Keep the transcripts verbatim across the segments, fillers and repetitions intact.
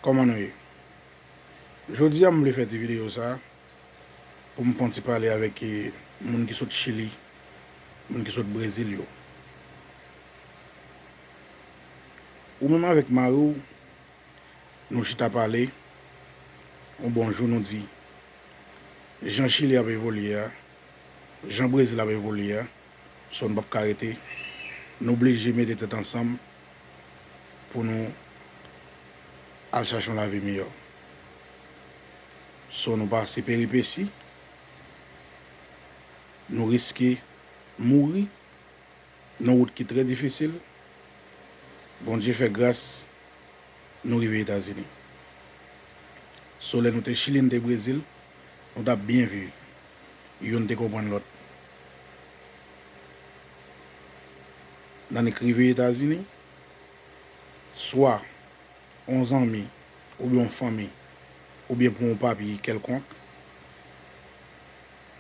Kòman nou ye? Jodi a, m vle fè ti videyo sa pou m fè yon ti pale avèk, eh, moun ki sot Chili, moun ki sot Brezil yo. Ou menm avèk mari w, nou chita pale, yon bon jou nou di, jan Chili ap evolye a, jan Brezil ap evolye a, so nou p ap ka rete, nou blije mete tèt ansanm pou nou al chache yon lavi miyò. So nou pase peripesi, nou riske mouri nan wout ki trè difisil. Bondye fè gras, nou rive Etazini. So lè nou te Chili, nou te Brezil, nou t ap byen viv. Youn te konprann lòt. Nan nou rive Etazini, swa yon zanmi, oubyen yon fanmi, oubyen pou yon papye kèlkonk,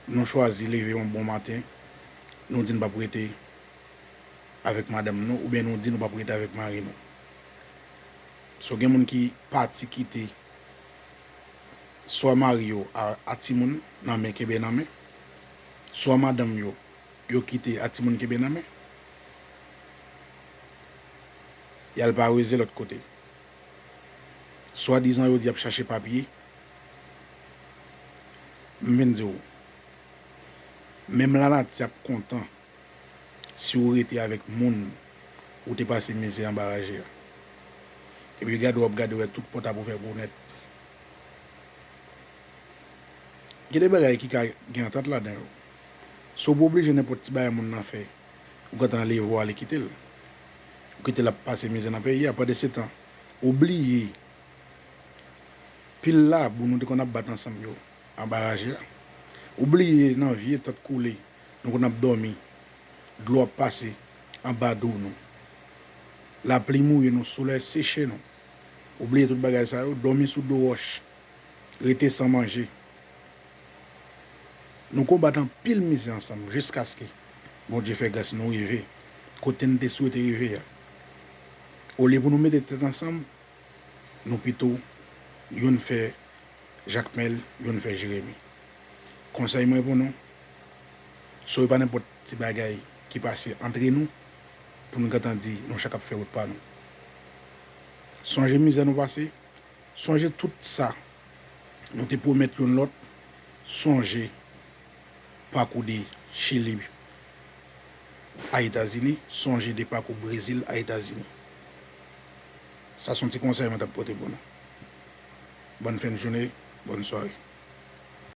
nou chwazi leve yon bon maten, nou di n p ap rete avèk madanm nou, oubyen nou di nou p ap rete avèk mari nou. So gen moun ki pati kite swa mari yo a, a timoun nan men, kenbe nan men, swa madanm yo, yo kite a timoun kenbe nan men. Y al pareze lòt kote. Swadizan yo di y ap chache papye. M vin di w, menm lanati ap kontan si w rete avèk moun ou te pase mizè anba raje a. Epi gade w ap gade w wè tout pòt ap ouvè pou w nèt. Gen de bagay ki ka gen antant ladan yo. So w pa oblije nenpòt ti bagay moun nan fè, ou gentan leve w ale kite l. Ou kite l ap pase mizè nan peyi a. Pandansetan, ou bliye pil labou nou te konn ap bat ansanm yo anba raje a. Ou bliye nan vye tant koule nou konn ap dòmi, dlo ap pase anba do nou. Lapli mouye nou, solèy seche nou. Ou bliye tout bagay sa yo, dòmi sou do wòch, rete san manje. Nou konbat anpil mizè ansanm jiskaske Bondye fè gras nou rive kote n te swete rive a. Olye pou nou mete tèt ansanm, nou pito youn fè Jakmèl, youn fè Jeremi. Konsèy mwen pou nou, so e pa nenpòt ti bagay ki pase antre nou pou nou gentan di nou chak ap fè wout pa nou. Sonje mizè nou pase, sonje tout sa nou te pwomèt youn lòt, sonje pakou de Chili a Etazini, sonje de pakou Brezil a Etazini. Sa se yon ti konsèy mwen t ap pote pou nou. Bòn fen de jounen, bòn sware.